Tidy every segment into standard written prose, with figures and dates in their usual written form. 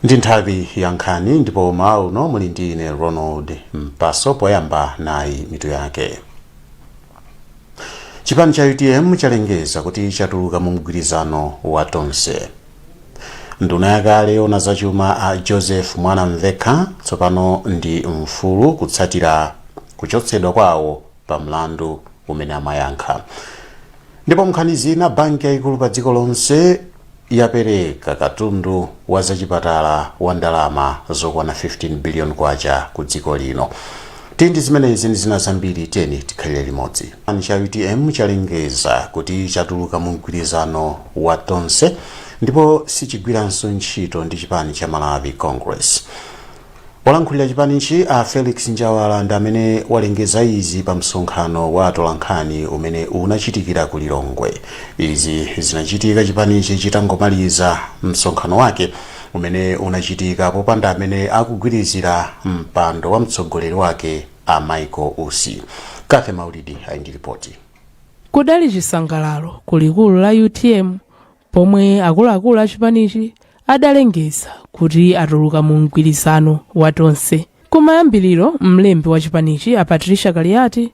Ndi nthawi ya nkhani ndipo mmawa uno muli ndi ine Ronald Mpaso. Poyamba nayi mitu yake. Chipani cha UTM chalengeza kuti chatuluka mu mgwirizano wa Tonse. Nduna yakale yoona zachuma a Joseph Mwanamvekha tsopano ndi mfulu kutsatira kuchotsedwa kwawo pa mlandu umene amayankha. Ndipo mnkhani zina, banki yayikulu pa dziko lonse yapereka katundu wa zachipatala wa ndalama zokwana 15 billion kwacha ku dziko lino. Tindi zimenezi ndi zina zambiri, tiyeni tikhalire limodzi. Chipani cha UTM chalengeza kuti chatuluka mu mgwirizano wa Tonse ndipo sichigwiranso ntchito ndi chipani cha Malawi Congress. Olankhulira chipanichi a Felix Njawala ndi amene walengeza izi pa msonkhano wa atolankhani umene unachitikira ku Lilongwe. Izi zinachitika chipanichi chitangomaliza msonkhano wake umene unachitika popanda amene akugwirizira mpando wa mtsogoleri wake a Michael Usi. Kathe Maulidi ali ndi ripoti. Kudali chisangalalo ku likulu la UTM pomwe akuluakulu a chipanichi adalengeza kuti atuluka mu mgwirizano wa Tonse. Kumayambiriro, mlembi wa chipanichi a Patricia Kaliati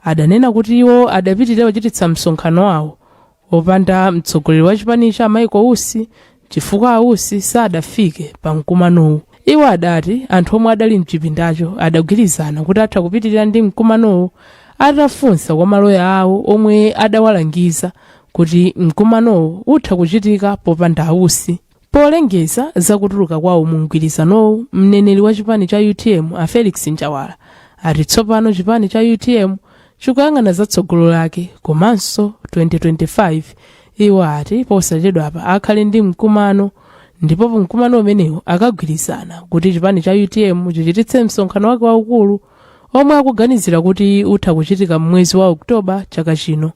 adanena kuti iwo adapitirira kuchititsa msonkhano wawo wopanda mtsogoleri wa chipanichi a Michael Usi chifukwa a Usi sadafike pa mkumanowu. Iwo adati anthu omwe adali mchipindacho adagwirizana kuti atha kupitirira ndi mkumanowu atafunsa kwa maloya awo omwe adawalangiza kuti mkumanowu utha kuchitika popanda a Usi. Polengeza zakutuluka kwawo mu mgwirizanowu, mneneri wa chipani cha UTM a Felix Njawala ati tsopano chipani cha UTM chikuyang'ana za tsogolo lake komanso 2025. Iwo ati posachedwapa akhale ndi mkumano ndipo pa mkumano umenewu akagwirizana kuti chipani cha UTM chichititse msonkhano wake waukulu omwe akuganizira kuti utha kuchitika m'mwezi wa Oktoba chaka chino.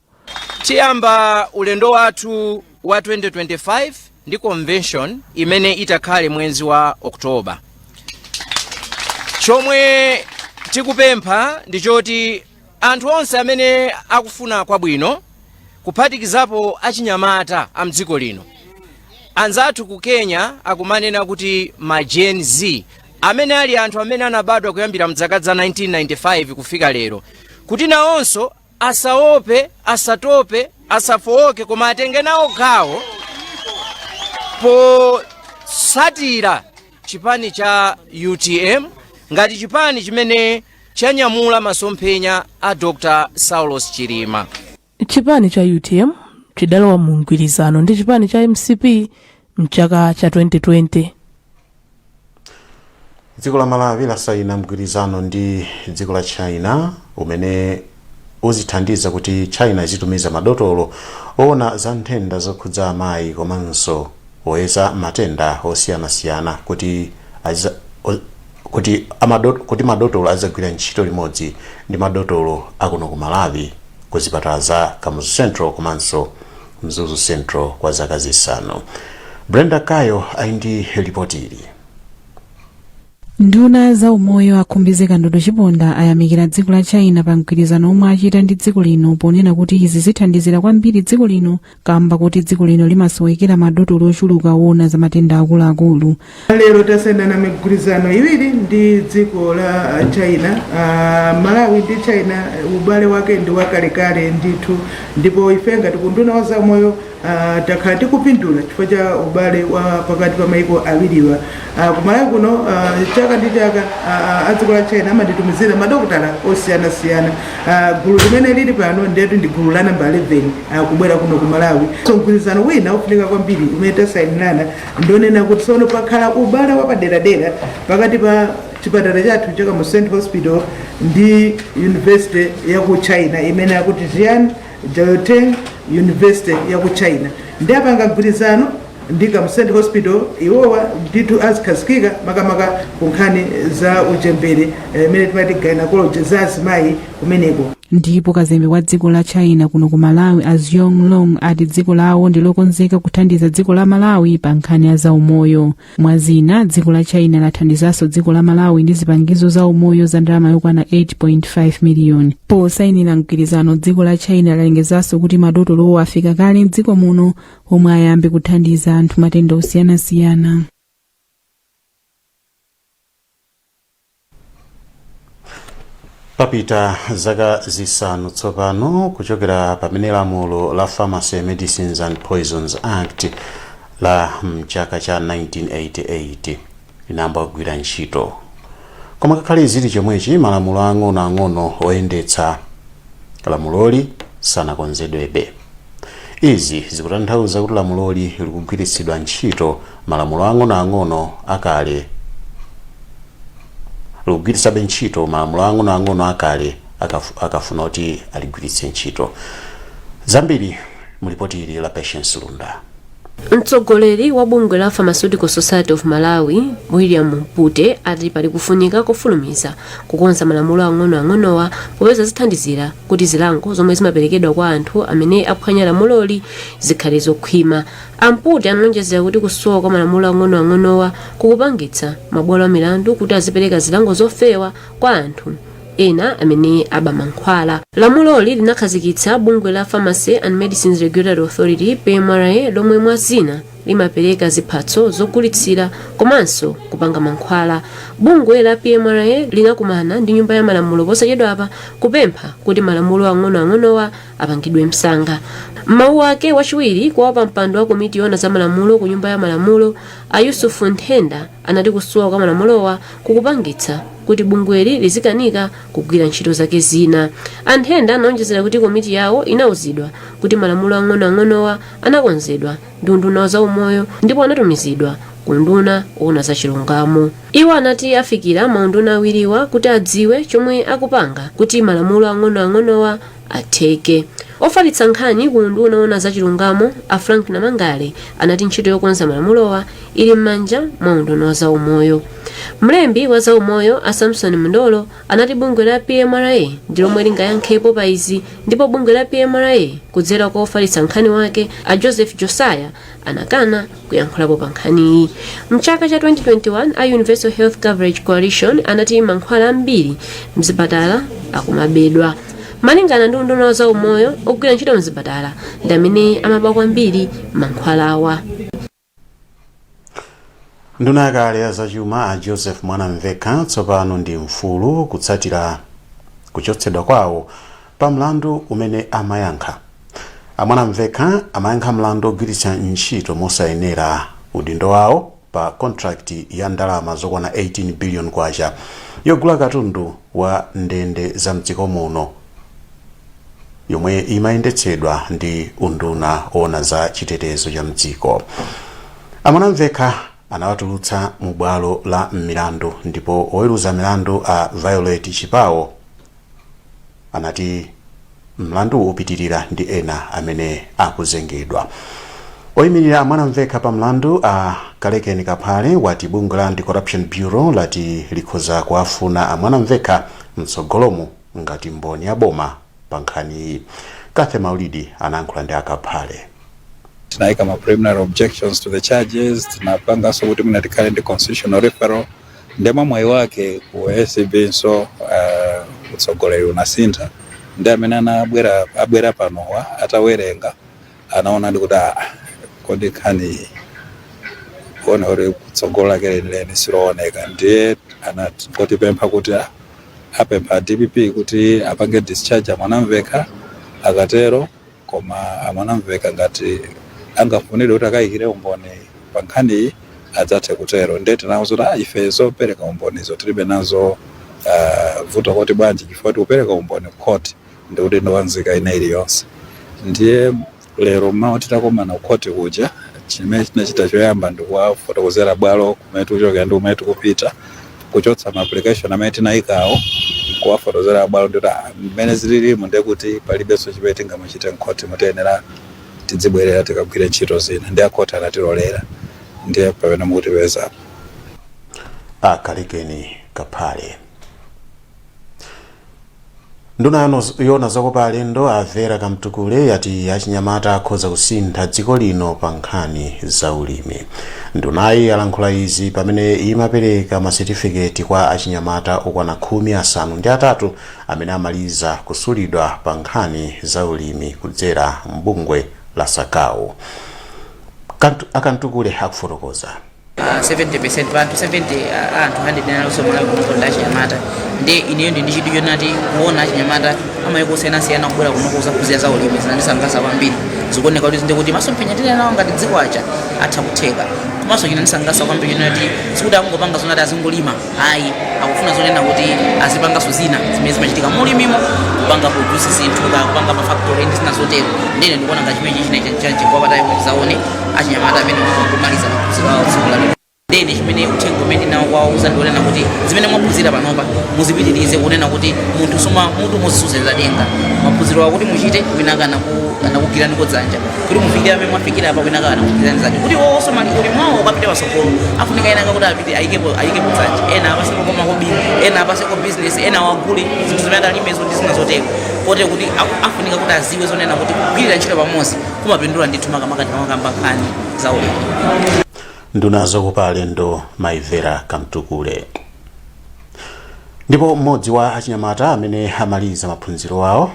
Tiyamba ulendo wathu wa 2025 ndi convention imene itakhale mwezi wa Oktoba. Chomwe tikupempha ndi choti anthu onse amene akufuna kwabwino, kuphatikizapo achinyamata a mdziko lino, anzathu ku Kenya akumanena kuti ma Gen Z, amene ali anthu amene anabadwa kuyambira mzaka za 1995 kufika lero, kuti nawonso asaope, asatope, asafowoke, koma atenge nawo gawo potsatira chipani cha UTM ngati chipani chimene chanyamula masomphenya a Dr Saulos Chilima. Chipani cha UTM chidalowa mu mgwirizano ndi chipani cha MCP mchaka cha 2020. Dziko la Malawi lasayina mgwirizano ndi dziko la China umene uzithandiza kuti China izitumiza madotolo owona za nthenda zokhudza amayi komanso oyeza matenda osiyanasiyana kuti madotolo azagwira ntchito limodzi ndi madotolo akuno ku Malawi ku zipatala za Kamuzu Central komanso Mzuzu Central kwa zaka 5. Brenda Kayo ali ndi ripoti ili. Nduna za umoyo a Khumbize Kandodo Chiponda ayamikira dziko la China pa mgwirizano omwe achita ndi dziko lino, ponena kuti izi zithandizira kwambiri dziko lino kamba kuti dziko lino limasowekera madotolo ochuluka owona za matenda akuluakulu. Lero tasayinana migwirizano iwiri ndi dziko la China. Malawi ndi China ubale wake ndi wakalekale ndithu, ndipo ife ngati kunduna wa zaumoyo takhala tikupindula chifukwa cha ubale wa pakati pa maiko awiriwa. Kumalawi kuno chaka ndi chaka a dziko la China amatitumizira madokotala osiyanasiyana. Gulu limene lili pano ndetu ndi gulu la namba 11 kubwera kuno ku Malawi. So mgwirizano wina ofunika kwambiri umene tasayinirana ndionena kuti tsono pakhala ubale wapaderadera pakati pa chipatala chathu cha Kamuzu Central Hospital ndi university ya ku China imene akuti Xi'an Jiaotong University ya ku China, ndi apanga mgwirizano ndi Kamuzu Central Hospital. Iwowa ndithu azikhazikika makamaka ku nkhani za uchembere imene timati gynecology za azimayi kumeneko. Ndipo kazembe wa dziko la China kuno ku Malawi a Xiong Long ati dziko lawo ndi lokonzeka kuthandiza dziko la Malawi pa nkhani ya zaumoyo. Mwazina, dziko la China lathandizanso dziko la Malawi ndi zipangizo za umoyo za ndalama yokwana 8.5 miliyoni. Posayinira mgwirizano, dziko la China lalengezanso kuti madotolowo afika kale mdziko muno omwe ayambe kuthandiza anthu matenda osiyanasiyana. Papita zaka 5 tsopano kuchokera pamene lamulo la Pharmacy, Medicines and Poisons Act la mchaka cha 1988 linayamba kugwira ntchito. Koma ngakhale zili chomwechi, malamulo ang'onoang'ono oyendetsa lamuloli sanakonzedwebe. Izi zikutanthauza kuti lamuloli likugwiritsidwa ntchito malamulo ang'onoang'ono akale, likugwiritsabe ntchito malamulo ang'onoang'ono akale akafuna kuti aligwiritse ntchito. Zambiri mulipoti ili la Patience Lunda. Mtsogoleri wa bungwe la Pharmaceutical Society of Malawi, William Mpute, ati pali kufunika kofulumiza kukonza malamulo ang'onoang'onowa, popeza zithandizira kuti zilango zomwe zimaperekedwa kwa anthu amene aphwanya lamuloli zikhale zokhwima. Ampute analonjezera kuti kusowa kwa malamulo ang'onoang'onowa kukupangitsa mabwalo a milandu kuti azipereka zilango zofewa kwa anthu ena amene aba mankhwala. Lamuloli linakhazikitsa bungwe la Pharmacy and Medicines Regulatory Authority, PMRA, lomwe mwa zina limapereka ziphatso zogulitsira komanso kupanga mankhwala. Bungwe la PMRA linakumana ndi Nyumba ya Malamulo posachedwapa kupempha kuti malamulo ang'onoang'onowa apangidwe msanga. M'mawu ake, wachiwiri kwa wapampando wa komiti yoona za malamulo ku Nyumba ya Malamulo, a Yusufu Nthenda, anati kusowa kwa malamulowa kukupangitsa kuti bungweli lizikanika kugwira ntchito zake zina. Anthenda anaonjezera kuti komiti yawo inauzidwa kuti malamulo ang'onoang'onowa anakonzedwa ndi unduna wa zaumoyo ndipo anatumizidwa ku unduna woona za chilungamo. Iwo anati afikira maunduna awiriwa kuti adziwe chomwe akupanga kuti malamulo ang'onoang'onowa atheke. Ofalitsa nkhani ku unduna woona za chilungamo, a Frank Namangale, anati ntchito yokonza malamulowa ili m'manja mwa unduna wa zaumoyo. Mlembi wa zaumoyo, a Samson Mndolo, anati bungwe la PMRA ndi lomwe lingayankhepo pa izi, ndipo bungwe la PMRA kudzera kwa ofalitsa nkhani wake, a Joseph Josaya, anakana kuyankhulapo pa nkhaniyi. Mchaka cha 2021, a Universal Health Coverage Coalition anati mankhwala ambiri mzipatala akumabedwa. Malingana ndi unduna wa zaumoyo, ogwira ntchito mzipatala ndi amene amaba kwambiri mankhwalawa. Nduna yakale ya zachuma a Joseph Mwanamvekha tsopano ndi mfulu kutsatira kuchotsedwa kwawo pa mlandu umene amayankha. Amwanamvekha amayankha mlandu ogwiritsa ntchito mosayenera udindo wawo pa contract ya ndalama zokwana 18 billion kwacha yogula katundu wa ndende za mdziko muno, yomwe imayendetsedwa ndi unduna owona za chitetezo cha mdziko. Amwanamvekha anawatulutsa mu bwalo la milandu, ndipo oweruza milandu a Violet Chipawo anati mlandu upitirira ndi ena amene akuzengedwa. Oyimirira Amwanamvekha pa mlandu, a Kalekeni Kaphale, wati bungwe la Anti-Corruption Bureau lati likhoza kuwafuna Amwanamvekha mtsogolomu ngati mboni ya boma pa nkhaniyi. Kathe Maulidi anayankhula ndi Akaphale. Tinayika ma preliminary objections to the charges, tinapanganso kuti mwina tikhale ndi constitutional referral. Ndi mwayi wake ku ACB nso utsogoleri unasintha, ndi amene anabwera abwera panowa atawerenga anaona ndi kuti, ah, kodi nkhani kuona kuti kutsogolo lake lenileni silooneka. Ndiye anatipempha kuti apempha DPP kuti apange discharge Amwanamvekha. Akatero, koma Amwanamvekha ngati angafunire kuti akayikire umboni pa nkhaniyi, adzathe kutero. Ndiye tinawuza kuti ife zopereka umbonizo tilibe nazo vuto, kuti bwanji? Chifukwa tikupereka umboni ku court ndi udindo wa nzika ina iliyonse. Ndiye lero mmawa titakomana ku court kuja, chimene tinachita choyamba ndikuwafotokozera bwalo kumene tikuchokera ndi kumene tikupita, kuchotsa ma application amene tinayikawo, kuwafotokozera bwalo ndikuti mmene zililimu ndiye kuti palibenso chimene tingamuchite mkhoti, mutiyenera tidzibwerera tikagwire ntchito zina. Ndi akhoti anatilolera, ndiye pamene mukutipezapo. Akalekeni Kaphale. Nduna yoona zokopa alendo, a Vera Kamtukule, yati achinyamata akhoza kusintha dziko lino pa nkhani za ulimi. Ndunayi yalankhula izi pamene imapereka masetifiketi kwa achinyamata okwana 83 amene amaliza kusulidwa pa nkhani za ulimi kudzera mbungwe la SACAU. Akamtukule akufotokoza. 70% pa anthu 70, anthu 100 aliwonse Malawi kuno ndi achinyamata. Ndi ineyo ndi chidwi chonati kuona achinyamata amayiko osiyanasiyana kubwera kuno kuzaphunzira za ulimi zinandisangalatsa kwambiri. Zikuoneka kuti ndikuti masomphenya tili nawo ngati dziko aja atha kutheka. Komanso chinandisangalatsa kwambiri chonati sikuti akungopanga zonati azingolima ayi, akufuna zonena kuti azipanganso zina zimene zimachitika mulimimo, kupanga produce zinthu, kupanga ma factory ndi zina zotero. Ndine ndikuona ngati chimene china chanchingwapatayi kuti zaone achinyamata amene kumaliza maphunziro awo tsiku la lero. Ndene chimene uthenga umene nawo kwawauza ndionena kuti zimene mwaphunzira panopa muzipitirize, kunena kuti munthu suma mutu muzisuzera denga. Maphunziro awo kuti muchite, wina kana anakugwiraniko dzanja kuti mufikire amene mwafikira apa, wina kana anakugwirani dzanja kuti iwonso mali ulimi wawo ukapite patsogolo. Afunika ena kuti apite ayikepo dzanja, ena apaseko makobiri, ena apaseko business, ena wagule zinthu zimene atalimezo ndi zina zotero, kotero kuti afunika kuti aziwe zonena kuti kugwirira ntchito pamodzi kumapindula ndithu, makamaka tikamakamba nkhani za ulimi. Nduna zokopa alendo Maivera Kamtukule. Ndipo mmodzi wa achinyamata amene amaliza maphunziro awo,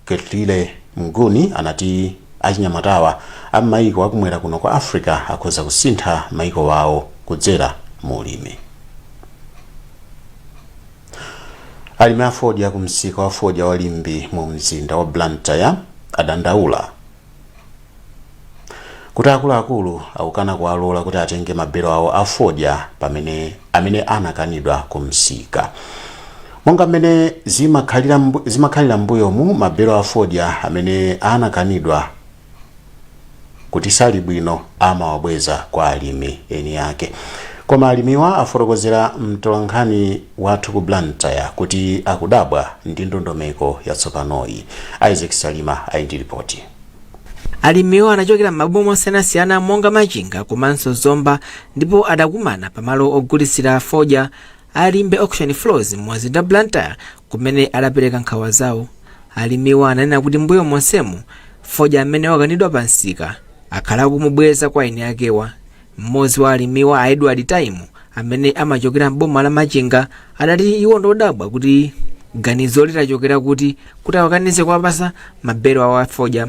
Ketlile Mguni, anati achinyamatawa am'mayiko akumwera kuno kwa Africa akhoza kusintha mayiko awo kudzera mu ulimi. Alimi a fodya ku msika wa fodya wa Limbe mu mzinda wa Blantyre adandaula kuti akuluakulu akukana kuwalola kuti atenge mabelo awo a fodya pamene amene anakanidwa ku msika. Monga mmene zimakhalira m'mbuyomu, mabelo a fodya amene anakanidwa kuti sali bwino amawabweza kwa alimi eni ake. Koma alimiwa afotokozera mtolankhani wathu ku Blantyre kuti akudabwa ndi ndondomeko yatsopanoyi. Isaac Salima ali ndi ripoti. Alimiwo anachokera m'maboma osiyanasiyana monga Machinga komanso Zomba, ndipo adakumana pamalo ogulitsira fodya a Limbe Auction Floors mu mzinda Blantyre, kumene adapereka nkhawa zawo. Alimiwo ananena kuti mbuyo monsemu fodya amene wakanidwa pa msika akhala akumubweza kwa eni akewa. Mmodzi wa alimiwa, a Edward Time, amene amachokera m'boma la Machinga, adati iwo ndodabwa kuti ganizo litachokera kuti awakanize kuwapasa mabelo awo a fodya.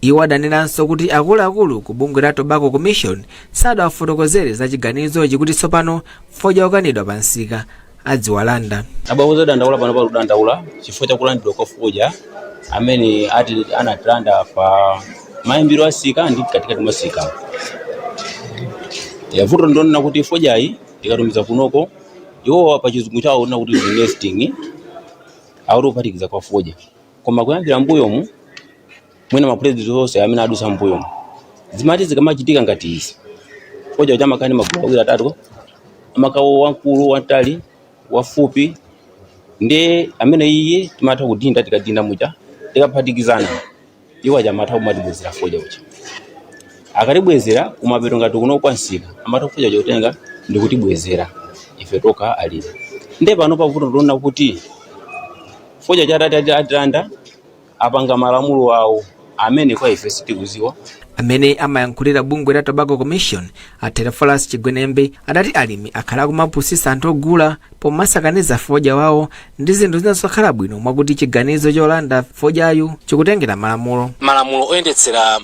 Iwo adanenanso kuti akuluakulu ku bungwe la Tobacco Commission sadawafotokozere za chiganizochi kuti tsopano fodya wokanidwa pa msika adziwalanda. Abwakuza dandaula pano pakudandaula chifukwa chakulandidwa kwa fodya amene ati anatilanda pa mayimbiro a sika ndi katikati mwa sika. Vuto ndonena kuti fodyayi tikatumiza kunoko, iwowa pa chizungu chawo kunena kuti nesting, akuti kuphatikiza kwa fodya. Koma kuyambira mbuyomu, mwina mapurezidenti onse amene adusa mbuyomu, zimati zikamachitika ngati izi, fodya uja amakhala ndi magulu awiri atatu, amakawo wamkulu, wamtali, wafupi, ndi amene iye timatha kudinda. Tikadinda muja, tikaphatikizana, iwo aja amatha kumatibwezera fodya uja. Akatibwezera kumapeto ngati kuno kwa msika, amatha fodya uja kutenga ndi kutibwezera ife tokha alimi. Ndiye pano pavuto tiona kuti fodya chatati atilanda, apanga malamulo awo amene kwa ife sitikuziwa. Amene amayankhulira bungwe la Tobacco Commission, a Theophilus Chigwenembe, adati alimi akhala akumapusisa anthu ogula pomasakaniza fodya wawo ndi zinthu zina zosakhala bwino, mwakuti chiganizo cholanda fodyayu chikutengera malamulo. Malamulo oyendetsera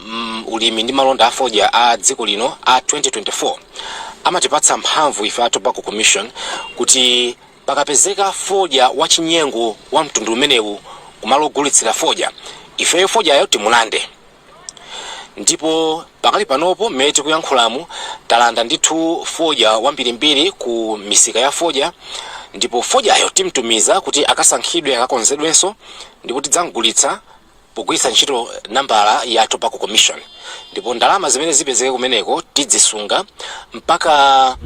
ulimi ndi malonda a fodya a dziko lino a 2024 amatipatsa mphamvu ife a Tobacco Commission kuti pakapezeka fodya wachinyengo wa mtundu umenewu kumalo ogulitsira fodya, ifeyo fodyayo timulande. Ndipo pakali panopo mmene tikuyankhulamu, talanda ndithu fodya wambirimbiri ku misika ya fodya, ndipo fodyayo timtumiza kuti akasankhidwe, akakonzedwenso, ndipo tidzamgulitsa pogwiritsa ntchito nambala ya Tobacco Commission, ndipo ndalama zimene zipezeke kumeneko tidzisunga mpaka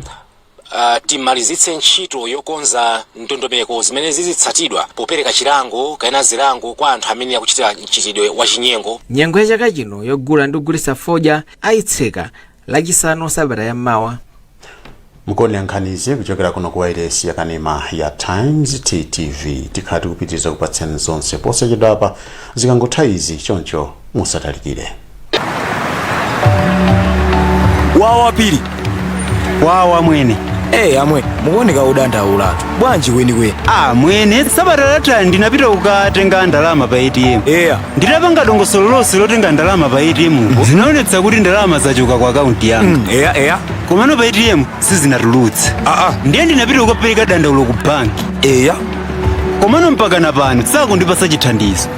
timalizitse ntchito yokonza ndondomeko zimene zizitsatidwa popereka chilango kapena zilango kwa anthu amene akuchita mchitidwe wa chinyengo. Nyengo ya chaka chino yogula ndi kugulitsa fodya ayitseka Lachisanu sabata yammawa. Mukuonera nkhanizi kuchokera kuno ku wailesi yakanema ya Times TTV. Tikhala tikupitiriza kupatsani zonse posachedwapa zikangotha izi, choncho musatalikire. Wawa pili. Wawa mwene. Hey, amwe mukuoneka udandaulatu, bwanji kwenikweni? Ah mwene, sabata latha ndinapita kukatenga ndalama pa ATM. Nditapanga dongosolo lonse lotenga ndalama pa ATM, zinaonetsa kuti ndalama zachoka ku akaunti yanga. Eya eya. Komano pa ATM sizinatulutse. Aa, ndiye ndinapita kukapereka dandaulo ku banki. Eya, komano mpaka pano sakundipasa chithandizo.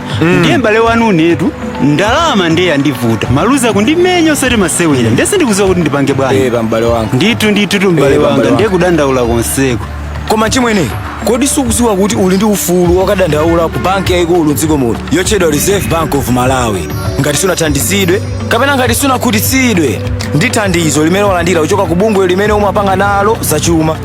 Ndiye m'bale wanu unetu ndalama ndiye yandivuta, maluzi akundimenya osati masewera, ndiye sindikudziwa kuti ndipange bwanji. Epa m'bale wanga. Ndithu ndithu tu m'bale Epa, wanga. m'bale. Ndiye kudandaula konseko. Koma chimwene, kodi sukudziwa kuti uli ndi ufulu wokadandaula ku banki yayikulu mdziko muno yotchedwa Reserve Bank of Malawi ngati sunathandizidwe kapena ngati sunakhutitsidwe ndi thandizo limene walandira kuchoka ku bungwe limene umapanga nalo zachuma,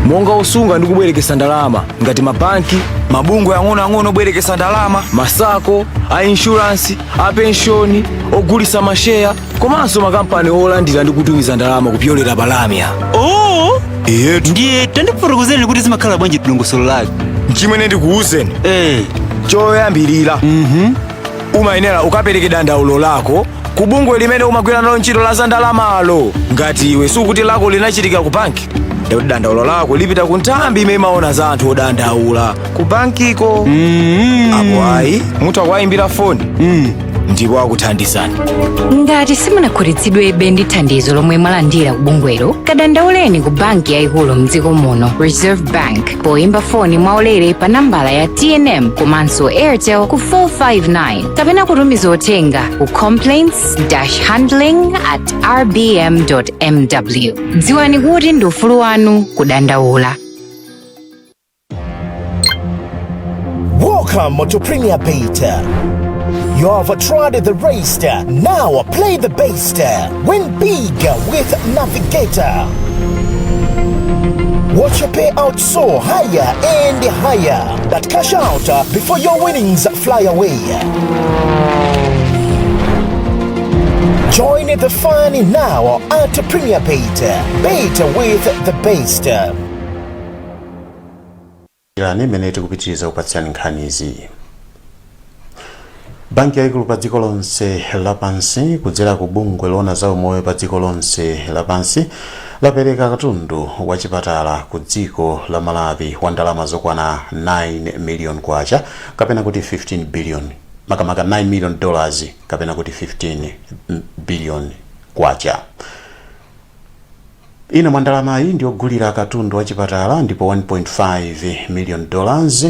monga osunga ndi kubwerekesa ndalama ngati mabanki, mabungwe ang'onoang'ono obwerekesa ndalama, ma SACCO, a insurance, a penshoni, ogulitsa masheya komanso makampani olandira ndi kutumiza ndalama kupyolera palamya? Oh. Iyetu. Ndiye tandifotokozereni kuti zimakhala bwanji, dongosolo lake. Mchimwene, ndikuwuzeni. Choyambirira, umayenera ukapereke dandaulo lako ku bungwe limene umagwira nalo ntchito la zandalamalo. Ngati iwe sukuti lako linachitika ku banki, ndikuti dandaulo lako lipita ku nthambi imene imaona za anthu odandaula ku bankiko. Apo ayi, mutha kuwayimbira foni ndipo akuthandizani. Ngati simunakhutitsidwebe ndi thandizo lomwe mwalandira ku bungwelo, kadandauleni ku banki yayikulu mdziko muno, Reserve Bank, poyimba foni mwaulere pa nambala ya TNM komanso Airtel ku 459 kapena kutumiza uthenga ku complaints handling at rbm mw. Dziwani kuti ndi ufulu wanu kudandaula. Welcome to Premier Bet. You have tried the rest. Now play the best. Win big with Navigator. Watch your payout soar higher and higher. But cash out before your winnings fly away. Join the fun now at Premier Bet. Bet with the best. Irani imene tikupitiriza kupatsirani nkhanizi. Banki yayikulu pa dziko lonse lapansi kudzera ku bungwe loona za umoyo pa dziko lonse lapansi lapereka katundu wa chipatala ku dziko la Malawi wa ndalama zokwana 9 million kwacha kapena kuti 15 billion, makamaka 9 million dollars kapena kuti 15 billion kwacha. Ina mwa ndalamayi ndiyogulira katundu wa chipatala ndipo 1.5 million dollars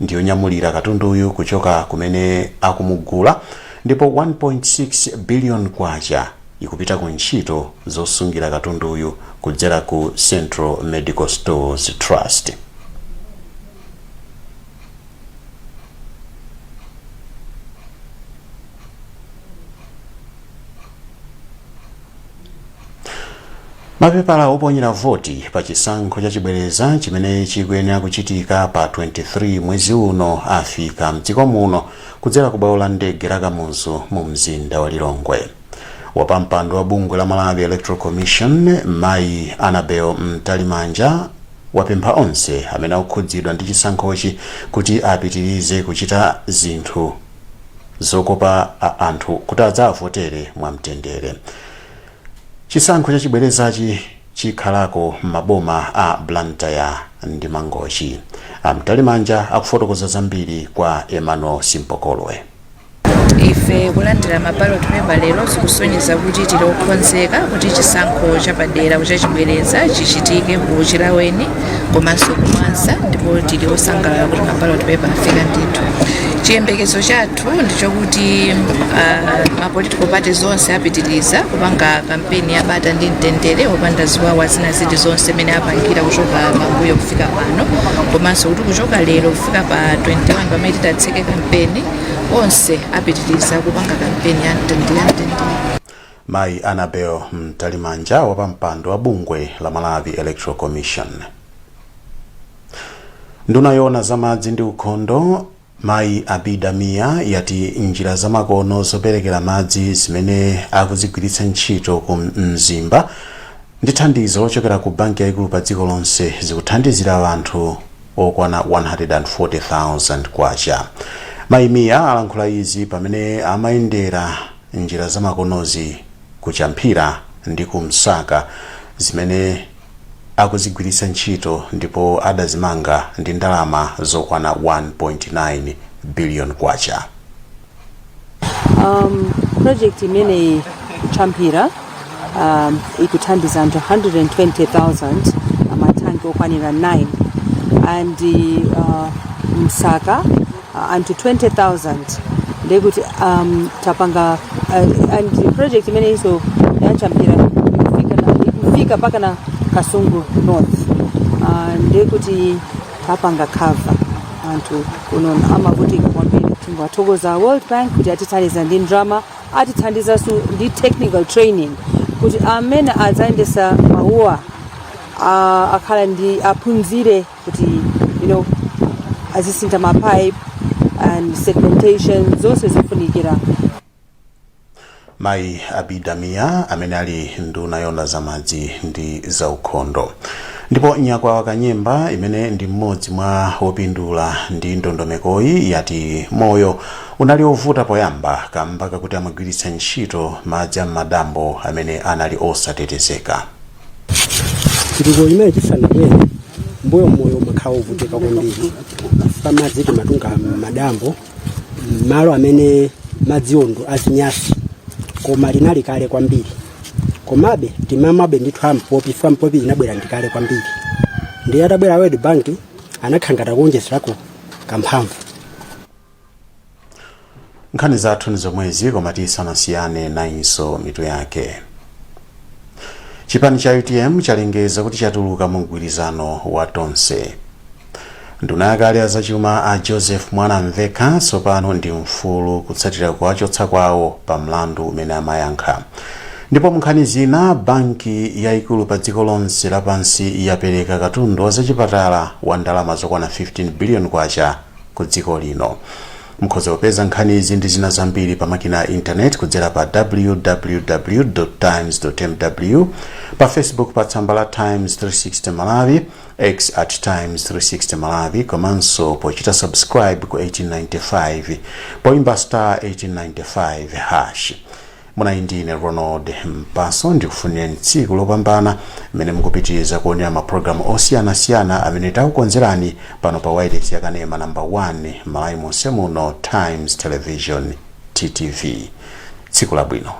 ndiyonyamulira katunduyu kuchoka kumene akumugula, ndipo 1.6 billion kwacha ikupita ku ntchito zosungira katunduyu kudzera ku Central Medical Stores Trust. Mapepala oponyera voti pa chisankho chachibwereza chimene chikuyenera kuchitika pa 23 mwezi uno afika mdziko muno kudzera ku bwalo la ndege la Kamuzu mu mzinda wa Lilongwe. Wapampando wa bungwe la Malawi Electoral Commission, Mayi Annabel Mtalimanja, wapempha onse amene akukhudzidwa ndi chisankhochi kuti apitirize kuchita zinthu zokopa anthu kuti adzavotere mwamtendere. Chisankho chachibwerezachi chikhalako m'maboma a Blantyre ndi Mangochi. Amtalimanja akufotokoza zambiri kwa Emmanuel Simpokolwe. Ife kulandira ma ballot paper lero zikusonyeza kuti tili okonzeka kuti chisankho chapadera chachibwereza chichitike ku Chilaweni komanso ku Mwanza, ndipo tili osangalala kuti ma ballot paper afika ndithu. Chiyembekezo chathu ndichokuti ma political parties onse apitiriza kupanga kampeni ya bata ndi mtendere, opanda ziwawa zina zili zonse imene apangira kuchoka pambuyo kufika pano, komanso kuti kuchoka lero kufika pa 21 pamene titatseke kampeni, onse apitiriza kupanga kampeni ya mtendere, ya mtendere. Mayi Annabel Mtalimanja, wapampando wa bungwe la Malawi Electoral Commission. Nduna yoona zamadzi ndi ukhondo, Mayi Abida Mia, yati njira zamakono zoperekera madzi zimene akuzigwiritsa ntchito ku Mzimba ndi thandizo lochokera ku banki yayikulu pa dziko lonse zikuthandizira anthu okwana 140,000 kwacha. Mayi Mia alankhula izi pamene amayendera njira zamakonozi ku Champhira ndi ku Msaka zimene akuzigwiritsa ntchito ndipo adazimanga ndi ndalama zokwana 1.9 billion kwacha. Project imeneyi, Champhira Ikuthandiza anthu 120,000, matanki okwanira 9, and Msaka anthu 20,000. Ndekuti tapanga and project imeneyinso ya Champira ikufika mpaka na Kasungu North. Ndekuti tapanga cover anthu kuno amavutika kwambiri. Tingathokoza World Bank kuti atithandiza ndi ndalama, atithandizanso ndi technical training kuti amene adzayendesa mawuwa akhala ndi aphunzire kuti azisintha mapipe and sedimentation zonse zofunikira. Mayi Abida Mia amene ali nduna yona zamadzi ndi zaukhondo. Ndipo Nyakwawa Kanyemba, imene ndi mmodzi mwa opindula ndi ndondomekoyi, yati moyo unali ovuta poyamba kamba kakuti amagwiritsa ntchito madzi a m'madambo amene anali osatetezeka. Chitukuko chimene chisanabwere mbuyo, moyo umakhala ovutika kwambiri. Pamadzi timatunga madambo, malo amene madziwo azinyasi, koma linali kale kwambiri. Komabe timamwabe ndithu ampopi fa mpopi inabwera ndikale kwambiri. Ndiye atabwera World Bank anakhangata kuonjezerako kamphamvu. Nkhani zathu ndi zomwezi, koma tisanasiyane nayinso mitu yake. Chipani cha UTM chalengeza kuti chatuluka mu mgwirizano wa Tonse. Nduna yakale ya zachuma a Joseph Mwanamvekha tsopano ndi mfulu kutsatira kuwachotsa kwawo pa mlandu umene amayankha. Ndipo munkhani zina, banki yayikulu pa dziko lonse lapansi yapereka katundu wa zachipatala wa ndalama zokwana 15 billion kwacha ku dziko lino. Mukhoza kupeza nkhani izi ndi zina zambiri pa makina a internet kudzera pa www times mw, pa Facebook pa tsamba la Times 360 Malawi, X @Times360Malawi, komanso pochita subscribe ku 1895 poimba *1895#. Munali ndine Ronald Mpaso, ndikufunireni tsiku lopambana mmene mukupitiriza kuonera mapulogalamu osiyanasiyana amene takukonzerani pano pa wireless yakanema namba 1 Malawi monse muno, Times Television, TTV. Tsiku labwino.